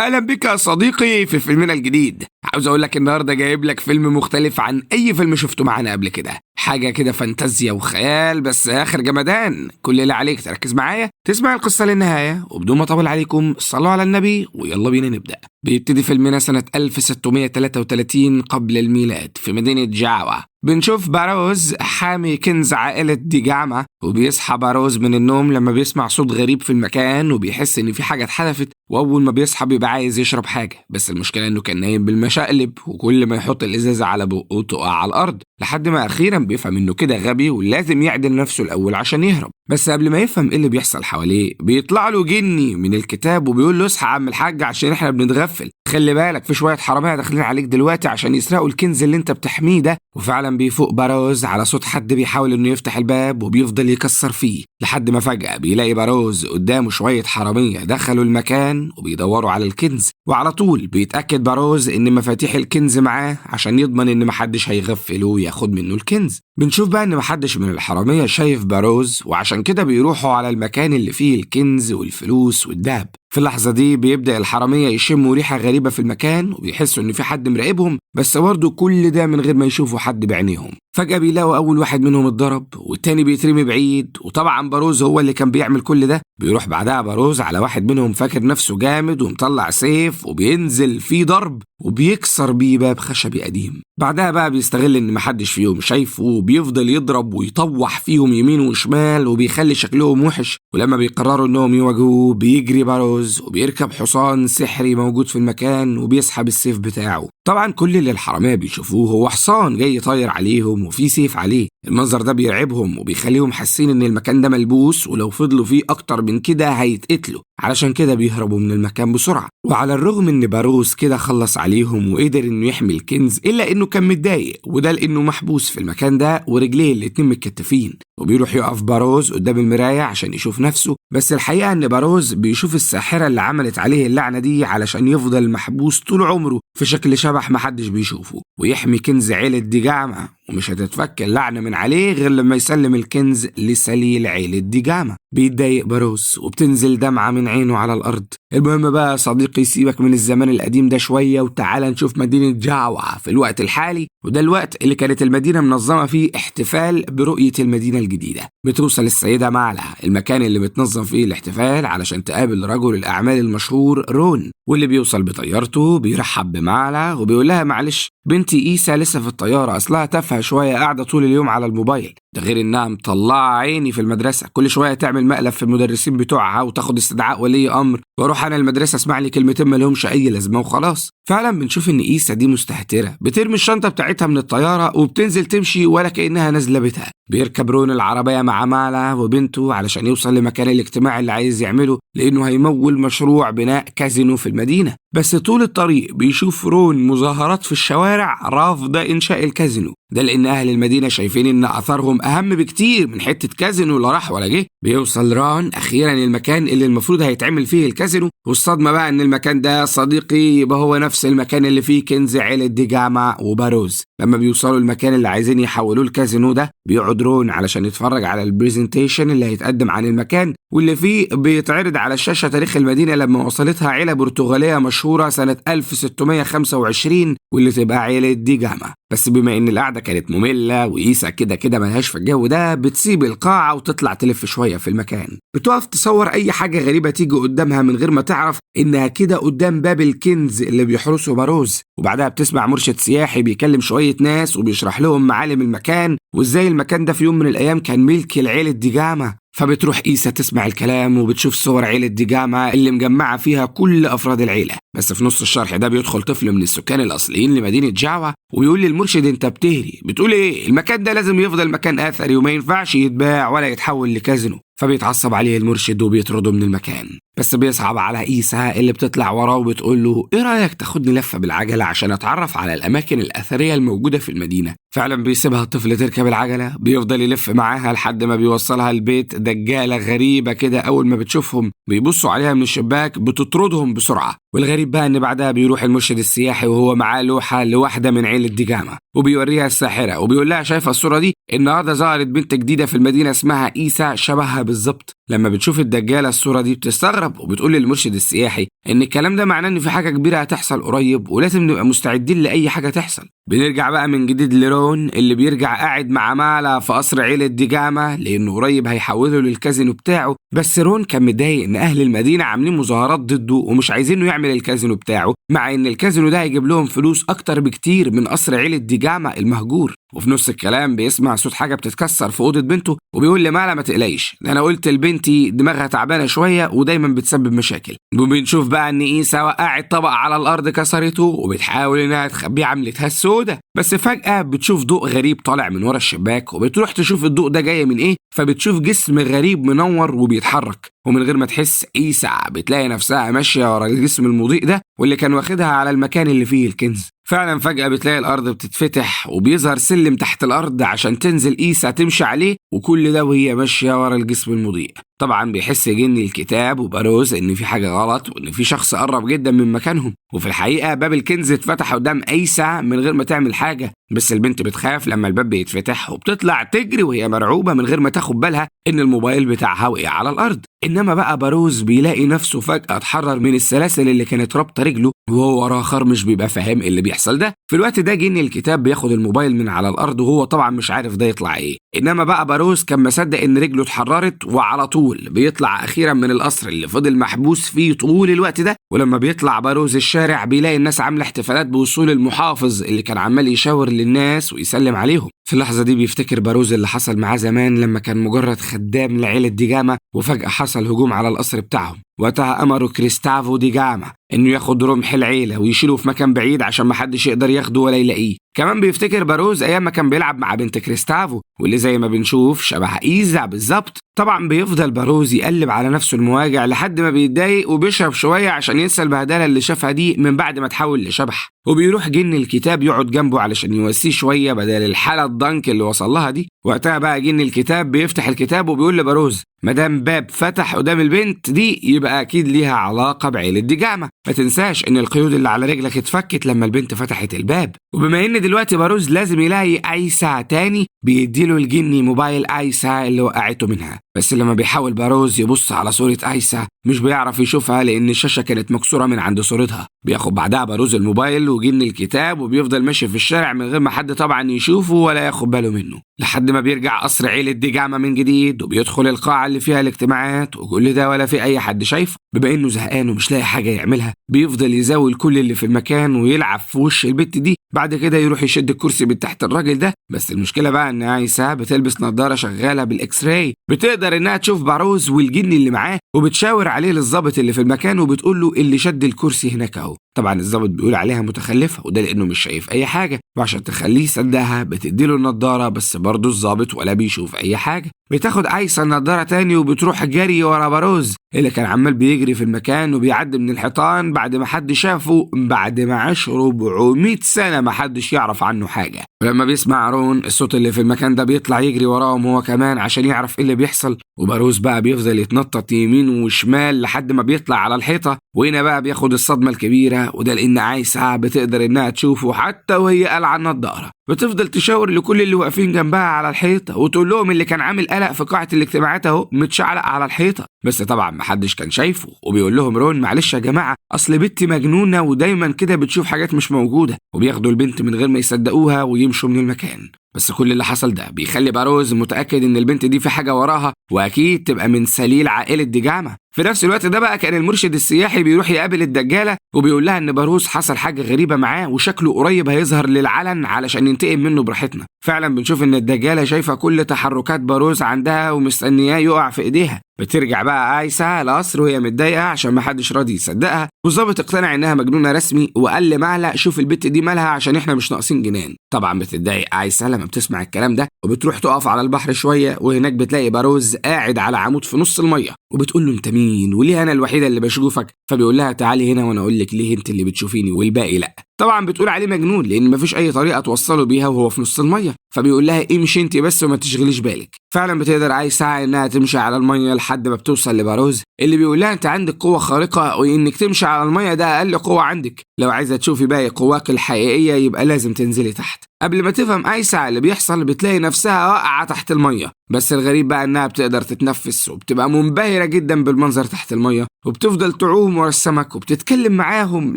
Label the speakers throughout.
Speaker 1: اهلا بك يا صديقي في فيلمنا الجديد. عاوز اقول لك النهارده جايب لك فيلم مختلف عن اي فيلم شفته معانا قبل كده، حاجة كده فانتازيا وخيال بس اخر جمدان. كل اللي عليك تركز معايا تسمع القصة للنهاية، وبدون ما اطول عليكم صلوا على النبي ويلا بينا نبدا. بيبتدي فيلمنا سنة 1633 قبل الميلاد في مدينة جاوا. بنشوف باروز حامي كنز عائلة ديجاما، وبيصحى باروز من النوم لما بيسمع صوت غريب في المكان وبيحس ان في حاجة اتحدفت، واول ما بيصحى بيبقى عايز يشرب حاجة، بس المشكلة انه كان نايم بالمشقلب وكل ما يحط الازازة على بقه تقع على الارض، لحد ما اخيرا بيفهم انه كده غبي ولازم يعدل نفسه الاول عشان يهرب. بس قبل ما يفهم ايه اللي بيحصل حواليه بيطلع له جني من الكتاب وبيقول له اصحى يا عم الحاج عشان احنا بنتغفل، خلي بالك في شوية حرامية داخلين عليك دلوقتي عشان يسرقوا الكنز اللي انت بتحميه ده. وفعلا بيفوق باروز على صوت حد بيحاول انه يفتح الباب وبيفضل يكسر فيه، لحد ما فجأة بيلاقي باروز قدامه شوية حرامية دخلوا المكان وبيدوروا على الكنز، وعلى طول بيتأكد باروز ان مفاتيح الكنز معاه عشان يضمن ان محدش هيغفله وياخد منه الكنز. بنشوف بقى ان محدش من الحرامية شايف باروز، وعشان كده بيروحوا على المكان اللي فيه الكنز والفلوس والذهب. في اللحظة دي بيبدأ الحرامية يشموا ريحة غريبة في المكان وبيحسوا إن في حد مراقبهم، بس برضه كل ده من غير ما يشوفوا حد بعينيهم. فجأة بيلاقوا أول واحد منهم اتضرب والتاني بيترمي بعيد، وطبعا باروز هو اللي كان بيعمل كل ده. بيروح بعدها باروز على واحد منهم فاكر نفسه جامد ومطلع سيف وبينزل فيه ضرب وبيكسر بيه باب خشبي قديم. بعدها بقى بيستغل إن محدش فيهم شايفه وبيفضل يضرب ويطوح فيهم يمين وشمال وبيخلي شكلهم وحش. ولما بيقرروا إنهم يواجهوه بيجري باروز وبيركب حصان سحري موجود في المكان وبيسحب السيف بتاعه. طبعا كل اللي الحرامية بيشوفوه هو حصان جاي طاير عليهم وفي سيف عليه. المنظر ده بيرعبهم وبيخليهم حاسين ان المكان ده ملبوس، ولو فضلوا فيه اكتر من كده هيتقتلوا، علشان كده بيهربوا من المكان بسرعة. وعلى الرغم ان باروز كده خلص عليهم وقدر انه يحمي الكنز، الا انه كان متضايق، وده لانه محبوس في المكان ده ورجليه الاتنين متكتفين. وبيروح يقف باروز قدام المراية عشان يشوف نفسه، بس الحقيقة ان باروز بيشوف الساحرة اللي عملت عليه اللعنة دي علشان يفضل محبوس طول عمره في شكل شبح محدش بيشوفه، ويحمي كنز عيلة ديجاما، ومش هتتفك اللعنة من عليه غير لما يسلم الكنز لسليل عيلة ديجاما. بيتضايق باروز وبتنزل دمعة من عينه على الأرض. المهم بقى صديقي سيبك من الزمان القديم ده شوية وتعالى نشوف مدينة جاوا في الوقت الحالي، وده الوقت اللي كانت المدينة منظمة فيه احتفال برؤية المدينة الجديدة. بتوصل السيدة معلا المكان اللي متنظم فيه الاحتفال علشان تقابل رجل الأعمال المشهور رون، واللي بيوصل بطيارته بيرحب بمعلا وبيقول لها معلش بنتي إيسا لسه في الطيارة، أصلها تافهة شوية قاعدة طول اليوم على الموبايل، ده غير إنها مطلعة عيني في المدرسة، كل شوية تعمل مقلب في المدرسين بتوعها وتاخد استدعاء ولي أمر، واروح أنا المدرسة أسمع لي كلمتين ما لهمش أي لازمة وخلاص. فعلا بنشوف إن إيسا دي مستهترة، بترمي الشنطة بتاعتها من الطيارة وبتنزل تمشي ولا كأنها نازلة بيتها. بيركب رون العربية مع مالا وبنته علشان يوصل لمكان الاجتماع اللي عايز يعمله، لأنه هيمول مشروع بناء كازينو في المدينة. بس طول الطريق بيشوف رون مظاهرات في الشوارع رافضة إنشاء الكازينو ده، لأن أهل المدينة شايفين إن آثارهم أهم بكتير من حتة كازينو لا راح ولا جه. بيوصل رون أخيرا المكان اللي المفروض هيتعمل فيه الكازينو، والصدمة بقى إن المكان ده صديقي يبقى هو نفس المكان اللي فيه كنز عيلة ديجاما وباروز. لما بيوصلوا المكان اللي عايزين يحولوه الكازينو ده بيقعد رون علشان يتفرج على ال presentation اللي هيتقدم عن المكان، واللي فيه بيتعرض على الشاشة تاريخ المدينة لما وصلتها عيلة برتغالية مشهورة سنة 1625 واللي تبقى عيلة ديجاما. بس بما ان القعدة كانت مملة وإيسا كده كده ملهاش في الجو ده، بتسيب القاعة وتطلع تلف شوية في المكان. بتقف تصور أي حاجة غريبة تيجي قدامها من غير ما تعرف إنها كده قدام باب الكنز اللي بيحرسه باروز. وبعدها بتسمع مرشد سياحي بيكلم شوية ناس وبيشرح لهم معالم المكان وإزاي المكان ده في يوم من الأيام كان ملك لعيلة ديجاما. فبتروح إيسا تسمع الكلام وبتشوف صور عيلة ديجاما اللي مجمعة فيها كل أفراد العيلة. بس في نص الشرح ده بيدخل طفل من السكان الأصليين لمدينة جاوا ويقول للمرشد انت بتهري، بتقول ايه؟ المكان ده لازم يفضل مكان أثري وما ينفعش يتباع ولا يتحول لكازينو. فبيتعصب عليه المرشد وبيطرده من المكان. بس بيصعب على إيسا اللي بتطلع وراه وبتقول له ايه رأيك تاخدني لفة بالعجلة عشان اتعرف على الأماكن الأثرية الموجودة في المدينة. فعلا بيسيبها الطفل تركب العجلة، بيفضل يلف معاها لحد ما بيوصلها البيت. دجالة غريبة كده أول ما بتشوفهم بيبصوا عليها من الشباك بتطردهم بسرعة. والغريب بقى ان بعدها بيروح المرشد السياحي وهو معاه لوحة لواحدة من عيلة ديجاما وبيوريها الساحرة وبيقول لها شايفة الصورة دي؟ النهارده ظهرت بنت جديدة في المدينة اسمها إيسا شبهها بالظبط. لما بتشوف الدجاله الصورة دي بتستغرب وبتقول للمرشد السياحي ان الكلام ده معناه ان في حاجة كبيرة هتحصل قريب ولازم نبقى مستعدين لاي حاجة تحصل. بنرجع بقى من جديد لرون اللي بيرجع قاعد مع مالا في قصر عيلة ديجاما لانه قريب هيحوله للكازينو بتاعه. بس رون كان متضايق ان اهل المدينة عاملين مظاهرات ضده ومش عايزينه يعمل الكازينو بتاعه، مع ان الكازينو ده هيجيب لهم فلوس اكتر بكتير من قصر عيلة ديجاما المهجور. وفي نص الكلام بيسمع صوت حاجة بتتكسر في اوضة بنته وبيقول لمالا ما تقلقيش، انا قلت لبنتي دماغها تعبانة شوية ودايما بتسبب مشاكل. وبنشوف بقى ان ايسا وقعت طبق على الارض كسرته وبتحاول انها تخبيه عملتها السودة، بس فجاة بتشوف ضوء غريب طالع من ورا الشباك وبتروح تشوف الضوء ده جاي من ايه، فبتشوف جسم غريب منور وبيتحرك. ومن غير ما تحس ايسا بتلاقي نفسها ماشية ورا الجسم المضيء ده واللي كان واخدها على المكان اللي فيه الكنز. فعلا فجأة بتلاقي الأرض بتتفتح وبيظهر سلم تحت الأرض عشان تنزل إيسا تمشي عليه، وكل ده وهي ماشية ورا الجسم المضيء. طبعا بيحس جني الكتاب وباروز إن في حاجة غلط وإن في شخص قرب جدا من مكانهم، وفي الحقيقة باب الكنز اتفتح قدام إيسا من غير ما تعمل حاجة. بس البنت بتخاف لما الباب بيتفتح وبتطلع تجري وهي مرعوبة من غير ما تاخد بالها إن الموبايل بتاعها وقع على الأرض. إنما بقى باروز بيلاقي نفسه فجأة اتحرر من السلاسل اللي كانت رابطة رجله وهو وراه خرمش بيبقى فاهم اللي بيحصل ده. في الوقت ده جني الكتاب بياخد الموبايل من على الأرض وهو طبعا مش عارف ده يطلع إيه. إنما بقى باروز كان مصدق إن رجله اتحررت وعلى طول بيطلع أخيرا من القصر اللي فضل محبوس فيه طول الوقت ده. ولما بيطلع باروز الشارع بيلاقي الناس عاملة احتفالات بوصول المحافظ اللي كان عمال يشاور للناس ويسلم عليهم. في اللحظة دي بيفتكر باروز اللي حصل معاه زمان لما كان مجرد خدام لعيلة ديجاما وفجأة حصل هجوم على القصر بتاعهم. وقتها أمره كريستافو ديجاما إنه ياخد رمح العيلة ويشيله في مكان بعيد عشان محدش يقدر ياخده ولا يلاقيه. كمان بيفتكر باروز أيام ما كان بيلعب مع بنت كريستافو واللي زي ما بنشوف شبه إيزا بالظبط. طبعا بيفضل باروز يقلب على نفسه المواجع لحد ما بيتضايق وبيشرب شوية عشان ينسى البهدلة اللي شافها دي من بعد ما تحول لشبح. وبيروح جن الكتاب يقعد جنبه علشان يوسيه شوية بدل الحالة الضنك اللي وصل لها دي. وقتها بقى جن الكتاب بيفتح الكتاب وبيقول لباروز مدام باب فتح قدام البنت دي يبقى أكيد ليها علاقة بعيلة ديجاما، ما تنساش إن القيود اللي على رجلك اتفكت لما البنت فتحت الباب. وبما إن دلوقتي باروز لازم يلاقي أيسا تاني بيديله الجني موبايل أيسا اللي وقعته منها. بس لما بيحاول باروز يبص على صورة أيسا مش بيعرف يشوفها لأن الشاشة كانت مكسورة من عند صورتها. بياخد بعدها باروز الموبايل وجن الكتاب وبيفضل ماشي في الشارع من غير ما حد طبعا يشوفه ولا ياخد باله منه، لحد ما بيرجع قصر عيلة ديجاما من جديد وبيدخل القاعة اللي فيها الاجتماعات، وكل ده ولا في أي حد شايفه. بما إنه زهقان ومش لاقي حاجة يعملها بيفضل يزاول كل اللي في المكان ويلعب في وش البت دي. بعد كده يروح يشد الكرسي من تحت الراجل ده. بس المشكلة بقى إن عيسى بتلبس نظارة شغالة بال X-ray بتقدر إنها تشوف باروز والجن اللي معاه، وبتشاور عليه للظابط اللي في المكان وبتقول له اللي شد الكرسي هناك أهو. طبعا الظابط بيقول عليها متخلفة وده لأنه مش شايف أي حاجة، وعشان تخليه يصدقها بتديله النضارة، بس برضه الظابط ولا بيشوف أي حاجة. بتاخد عيسى النضارة تاني وبتروح جري ورا باروز اللي كان عمال بيجري في المكان وبيعدي من الحيطان بعد ما حد شافه، بعد ما عاش 400 سنة ما حدش يعرف عنه حاجة. ولما بيسمع رون الصوت اللي في المكان ده بيطلع يجري وراهم هو كمان عشان يعرف ايه اللي بيحصل. وباروز بقى بيفضل يتنطط يمين وشمال لحد ما بيطلع على الحيطة، وهنا بقى بياخد الصدمة الكبيرة، وده لأن عيسى بتقدر إنها تشوفه حتى وهي قلعة النضارة. بتفضل تشاور لكل اللي واقفين جنبها على الحيطة وتقول لهم اللي كان عامل قلق في قاعة الاجتماعات اهو متشعلق على الحيطة، بس طبعا محدش كان شايفه. وبيقول لهم رون معلش يا جماعة أصل بنتي مجنونة ودايما كده بتشوف حاجات مش موجودة، وبياخدوا البنت من غير ما يصدقوها ويمشوا من المكان. بس كل اللي حصل ده بيخلي باروز متأكد إن البنت دي في حاجة وراها وأكيد تبقى من سليل عائلة ديجاما. في نفس الوقت ده بقى كان المرشد السياحي بيروح يقابل الدجالة وبيقول لها إن باروز حصل حاجة غريبة معاه وشكله قريب هيظهر للعلن علشان ينتقم منه براحتنا. فعلا بنشوف إن الدجالة شايفة كل تحركات باروز عندها ومستنياه يقع في إيديها. بترجع بقى عايسة القصر وهي متضايقة عشان محدش راضي يصدقها، والظابط اقتنع انها مجنونة رسمي وقال لمعلق شوف البت دي مالها عشان احنا مش ناقصين جنان. طبعا بتتضايق عايسة لما بتسمع الكلام ده وبتروح تقف على البحر شوية، وهناك بتلاقي باروز قاعد على عمود في نص المية وبتقول له انت مين وليه انا الوحيدة اللي بشوفك؟ فبيقول لها تعالي هنا وانا اقول لك ليه انت اللي بتشوفيني والباقي لا. طبعا بتقول عليه مجنون لان مفيش اي طريقه توصله بيها وهو في نص المية، فبيقول لها امشي انت بس وما تشغليش بالك. فعلا بتقدر عايسة انها تمشي على المية لحد ما بتوصل لباروز اللي بيقول لها انت عندك قوة خارقة وانك تمشي على المية ده اقل قوة عندك. لو عايزه تشوفي باقي قواك الحقيقية يبقى لازم تنزلي تحت. قبل ما تفهم ايسا اللي بيحصل بتلاقي نفسها واقعه تحت المية، بس الغريب بقى انها بتقدر تتنفس وبتبقى منبهره جدا بالمنظر تحت المية، وبتفضل تعوم ورا السمك وبتتكلم معاهم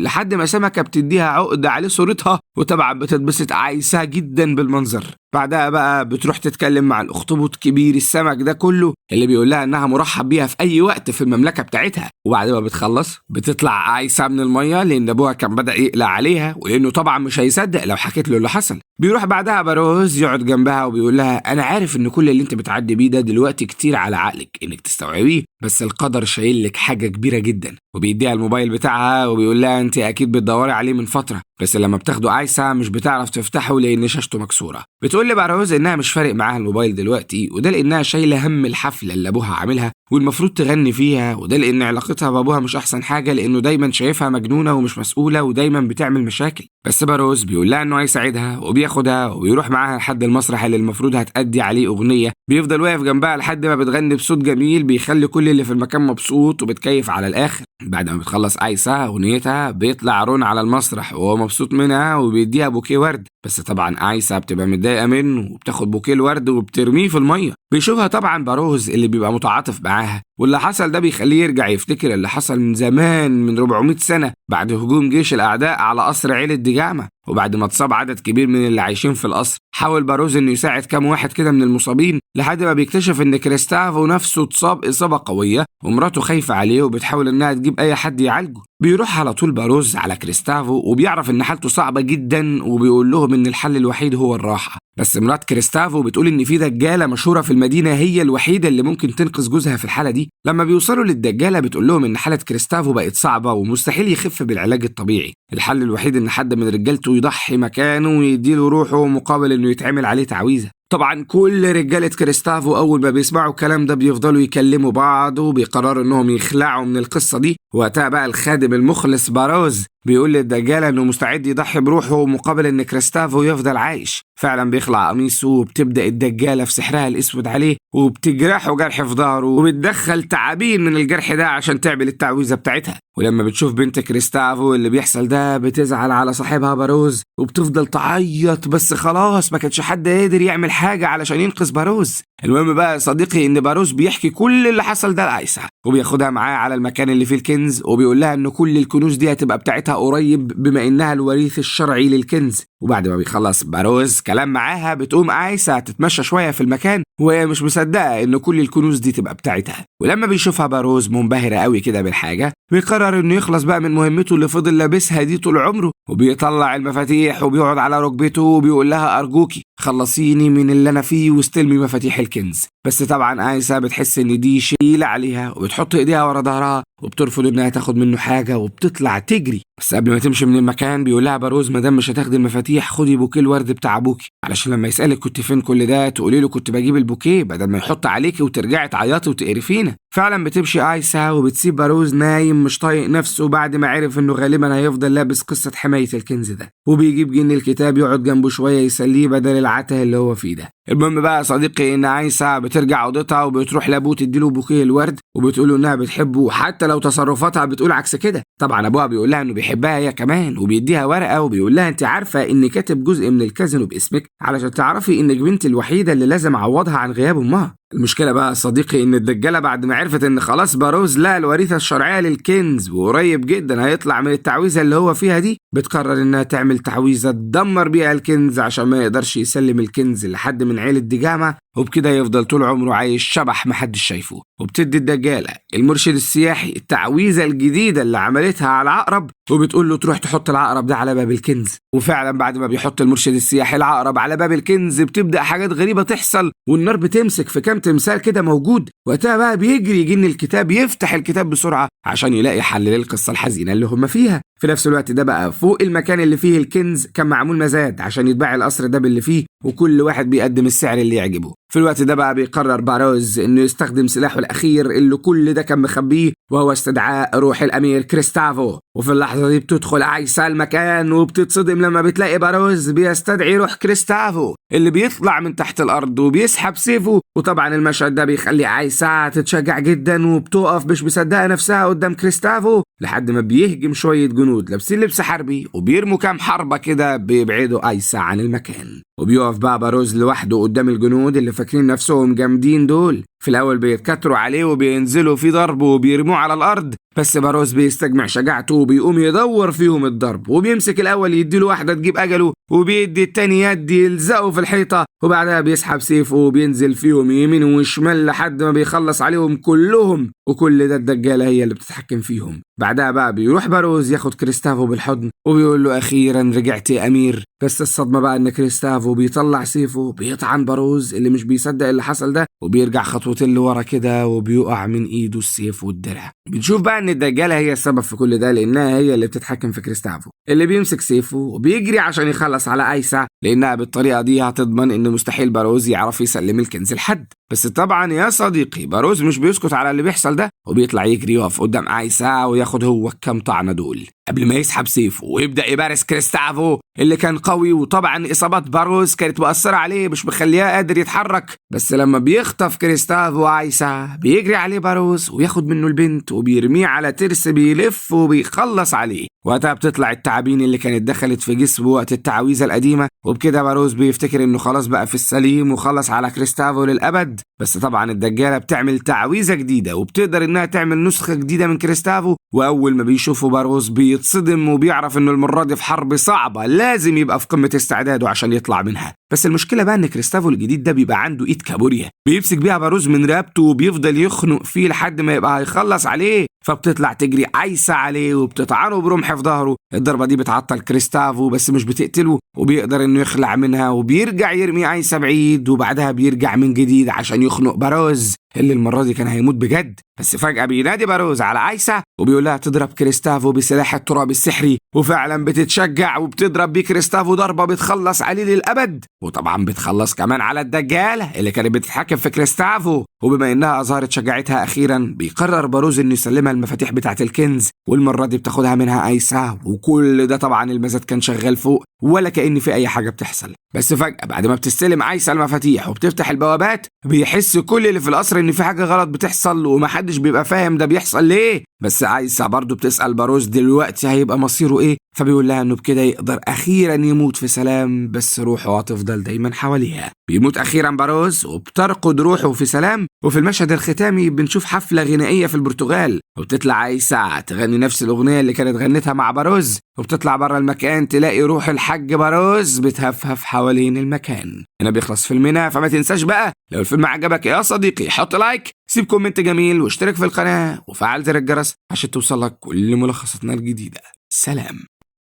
Speaker 1: لحد ما سمكة بتديها عقده عليه صورتها، وطبعا بتتبسط ايسا جدا بالمنظر. بعدها بقى بتروح تتكلم مع الاخطبوط كبير السمك ده كله اللي بيقول لها انها مرحب بيها في اي وقت في المملكة بتاعتها. وبعد ما بتخلص بتطلع ايسا من المية لان ابوها كان بدا يقلق عليها، ولانه طبعا مش هيصدق لو حكيت له اللي حصل. بيروح بعدها باروز يقعد جنبها وبيقول لها انا عارف ان كل اللي انت بتعدي بيه ده دلوقتي كتير على عقلك انك تستوعبيه، بس القدر شايل لك حاجة كبيرة جدا. وبيديها الموبايل بتاعها وبيقول لها انت اكيد بتدوري عليه من فترة، بس لما بتاخده ايسا مش بتعرف تفتحه لان شاشته مكسورة. بتقول لباروز انها مش فارق معاها الموبايل دلوقتي، وده لانها شايله هم الحفلة اللي ابوها عاملها والمفروض تغني فيها، وده لان علاقتها بابوها مش احسن حاجة لانه دايما شايفها مجنونة ومش مسؤولة ودايما بتعمل مشاكل. بس باروز بيقول لها انه هيساعدها وبياخدها وبيروح معاها لحد المسرح اللي المفروض هتأدي عليه اغنية. بيفضل واقف جنبها لحد ما بتغني بصوت جميل بيخلي كل اللي في المكان مبسوط وبتكيف على الاخر. بعد ما بتخلص ايسا اغنيتها بيطلع رون على المسرح وهو مبسوط منها وبيديها بوكيه ورد، بس طبعا ايسا بتبقى متضايقة منه وبتاخد بوكيه الورد وبترميه في المية. بيشوفها طبعا باروز اللي بيبقى متعاطف معاها، واللي حصل ده بيخليه يرجع يفتكر اللي حصل من زمان من 400 سنة بعد هجوم جيش الاعداء على قصر عيله ديجاما. وبعد ما اتصاب عدد كبير من اللي عايشين في القصر حاول باروز انه يساعد كام واحد كده من المصابين، لحد ما بيكتشف ان كريستافو نفسه اتصاب اصابه قوية ومراته خايفة عليه وبتحاول انها تجيب اي حد يعالجه. بيروح على طول باروز على كريستافو وبيعرف ان حالته صعبة جدا وبيقول لهم ان الحل الوحيد هو الراحة. بس مرات كريستافو بتقول ان في دجاله مشهورة في المدينة هي الوحيدة اللي ممكن تنقذ جوزها في الحالة دي. لما بيوصلوا للدجاله بتقول لهم ان حاله كريستافو بقت صعبة ومستحيل يخف بالعلاج الطبيعي، الحل الوحيد ان حد من رجالته يضحي مكانه ويديله روحه مقابل انه يتعمل عليه تعويذه. طبعا كل رجالة كريستافو أول ما بيسمعوا الكلام ده بيفضلوا يكلموا بعض وبيقرروا إنهم يخلعوا من القصة دي. وقتها بقى الخادم المخلص باروز بيقول للدجالة إنه مستعد يضحي بروحه مقابل إن كريستافو يفضل عايش. فعلا بيخلع قميصه وبتبدأ الدجالة في سحرها الأسود عليه وبتجرحه جرح في ظهره وبتدخل تعابين من الجرح ده عشان تعمل التعويذة بتاعتها. ولما بتشوف بنت كريستافو اللي بيحصل ده بتزعل على صاحبها باروز وبتفضل تعيط، بس خلاص ما كانش حد قادر يعمل حاجة علشان ينقذ باروز. المهم بقى يا صديقي ان باروز بيحكي كل اللي حصل ده لأيسا وبياخدها معاه على المكان اللي فيه الكنز وبيقول لها ان كل الكنوز دي هتبقى بتاعتها قريب بما انها الوريث الشرعي للكنز. وبعد ما بيخلص باروز كلام معاها بتقوم ايسا تتمشى شوية في المكان وهي مش مصدقه ان كل الكنوز دي تبقى بتاعتها. ولما بيشوفها باروز منبهره قوي كده بالحاجة بيقرر انه يخلص بقى من مهمته اللي فضل لابسها دي طول عمره، وبيطلع المفاتيح وبيقعد على ركبته وبيقول لها ارجوكي خلصيني من اللي انا فيه واستلمي مفاتيح الكنز. بس طبعا ايسا بتحس ان دي شيله عليها وبتحط ايديها ورا ظهرها وبترفض انها تاخد منه حاجة وبتطلع تجري. بس قبل ما تمشي من المكان بيقول لها باروز ما دام مش هتاخدي المفاتيح خدي بوكيه الورد بتاع ابوكي، علشان لما يسالك كنت فين كل ده تقولي له كنت بجيب البوكيه بدل ما يحط عليكي وترجعي تعيطي وتقرفينا. فعلا بتمشي ايسا وبتسيب باروز نايم مش طايق نفسه بعد ما عرف انه غالبا هيفضل لابس قصة حماية الكنز ده، وبيجيب جن الكتاب يقعد جنبه شوية يسليه بدل العته اللي هو فيه ده. المهم بقى يا صديقي ان ايسا بترجع اوضتها وبتروح لابوه تديله بوكيه الورد وبتقوله انها بتحبه حتى لو تصرفاتها بتقول عكس كده. طبعا ابوها بيقول لها انه بيحبها هي كمان وبيديها ورقة وبيقول لها انت عارفه اني كاتب جزء من الكازينو باسمك علشان تعرفي انك بنتي الوحيدة اللي لازم اعوضها عن غياب امها. المشكلة بقى صديقي ان الدجاله بعد ما عرفت ان خلاص باروز لقى الوريثه الشرعية للكنز وقريب جدا هيطلع من التعويذه اللي هو فيها دي، بتقرر انها تعمل تعويذه تدمر بيها الكنز عشان ما يقدرش يسلم الكنز لحد من عيله ديجاما، وبكده يفضل طول عمره عايش شبح محدش شايفه. وبتدي الدجاله المرشد السياحي التعويذه الجديدة اللي عملتها على العقرب وبتقول له تروح تحط العقرب ده على باب الكنز. وفعلا بعد ما بيحط المرشد السياحي العقرب على باب الكنز بتبدا حاجات غريبة تحصل والنار بتمسك في كام تمثال كده موجود. وقتها بقى بيجري جن الكتاب يفتح الكتاب بسرعة عشان يلاقي حل للقصة الحزينة اللي هم فيها. في نفس الوقت ده بقى فوق المكان اللي فيه الكنز كان معمول مزاد عشان يتباع القصر ده باللي فيه وكل واحد بيقدم السعر اللي يعجبه. في الوقت ده بقى بيقرر باروز انه يستخدم سلاحه الاخير اللي كل ده كان مخبيه وهو استدعاء روح الامير كريستافو. وفي اللحظة دي بتدخل ايسا المكان وبتتصدم لما بتلاقي باروز بيستدعي روح كريستافو. اللي بيطلع من تحت الارض وبيسحب سيفه. وطبعا المشهد ده بيخلي ايسا تتشجع جدا وبتقف مش مصدقه نفسها قدام كريستافو، لحد ما بيهجم شوية جنود لابسين لبس حربي وبيرموا كام حربه كده بيبعدوا ايسا عن المكان. وبيقف بقى باروز لوحده قدام الجنود اللي فاكرين نفسهم جامدين دول. في الاول بيتكتروا عليه وبينزلوا فيه ضرب وبيرموه على الارض، بس باروز بيستجمع شجاعته وبيقوم يدور فيهم الضرب، وبيمسك الاول يديله واحدة تجيب اجله، وبيدي التاني يد يلزقه في الحيطة، وبعدها بيسحب سيفه وبينزل فيهم يمين وشمال لحد ما بيخلص عليهم كلهم، وكل ده الدجاله هي اللي بتتحكم فيهم. بعدها بقى بيروح باروز ياخد كريستافو بالحضن وبيقول له اخيرا رجعت يا امير. بس الصدمة بقى ان كريستافو بيطلع سيفه بيطعن باروز اللي مش بيصدق اللي حصل ده، وبيرجع خطوتين لورا كده وبيقع من ايده السيف والدرع. بنشوف بقى ان الدجاله هي السبب في كل ده، لانها هي اللي بتتحكم في كريستافو اللي بيمسك سيفه وبيجري عشان يخلص على ايسا، لانها بالطريقة دي هتضمن ان مستحيل باروز يعرف يسلم الكنز لحد. بس طبعا يا صديقي باروز مش بيسكت على اللي بيحصل ده، وبيطلع يجري يقف قدام ايسا وياخد هو كام طعنه دول قبل ما يسحب سيفه ويبدا يبارس كريستافو اللي كان قوي. وطبعا اصابات باروز كانت مؤثرة عليه مش مخلياه قادر يتحرك، بس لما بيخطف كريستافو ايسا بيجري عليه باروز وياخد منه البنت وبيرميه على ترس بيلف وبيخلص عليه. وقتها بتطلع التعابين اللي كانت دخلت في جسمه وقت التعويذه القديمة، وبكده باروز بيفتكر انه خلاص بقى في السليم وخلص على كريستافو للابد. بس طبعا الدجاله بتعمل تعويذه جديدة وبتقدر انها تعمل نسخه جديدة من كريستافو، واول ما بيشوفه باروز بيتصدم وبيعرف انه المرة دي في حرب صعبة لازم يبقى في قمة استعداده عشان يطلع منها. بس المشكلة بقى ان كريستافو الجديد ده بيبقى عنده ايد كابوريا بيمسك بيها باروز من رقبته وبيفضل يخنق فيه لحد ما يبقى هيخلص عليه، فبتطلع تجري ايسا عليه وبتطعنه برمح في ظهره. الضربة دي بتعطل كريستافو بس مش بتقتله، وبيقدر انه يخلع منها وبيرجع يرمي ايسا بعيد، وبعدها بيرجع من جديد عشان يخنق باروز اللي المرة دي كان هيموت بجد. بس فجأة بينادي باروز على ايسا وبيقول لها تضرب كريستافو بسلاح التراب السحري، وفعلا بتتشجع وبتضرب بيه كريستافو ضربة بتخلص عليه للأبد، وطبعا بتخلص كمان على الدجالة اللي كانت بتتحكم في كريستافو. وبما انها اظهرت شجاعتها اخيرا بيقرر باروز انه يسلمها المفاتيح بتاعة الكنز، والمرة دي بتاخدها منها ايسا. وكل ده طبعا المزاد كان شغال فوق ولا كأن في اي حاجة بتحصل. بس فجأة بعد ما بتستلم ايسا المفاتيح وبتفتح البوابات بيحس كل اللي في القصر ان في حاجة غلط بتحصل ومحدش بيبقى فاهم ده بيحصل ليه. بس ايسا برضو بتسأل باروز دلوقتي هيبقى مصيره ايه، فبيقول لها انه بكده يقدر اخيرا يموت في سلام، بس روحه هتفضل دايما حواليها. بيموت اخيرا باروز وبترقد روحه في سلام. وفي المشهد الختامي بنشوف حفلة غنائية في البرتغال، وبتطلع ايسا تغني نفس الاغنية اللي كانت غنتها مع باروز، وبتطلع بره المكان تلاقي روح الحاج باروز بتهفهف حوالين المكان. هنا بيخلص فيلمنا، فما تنساش بقى لو الفيلم عجبك يا صديقي حط like، سيب comment جميل، واشترك في القناة وفعل زر الجرس عشان توصلك كل ملخصاتنا الجديدة. سلام.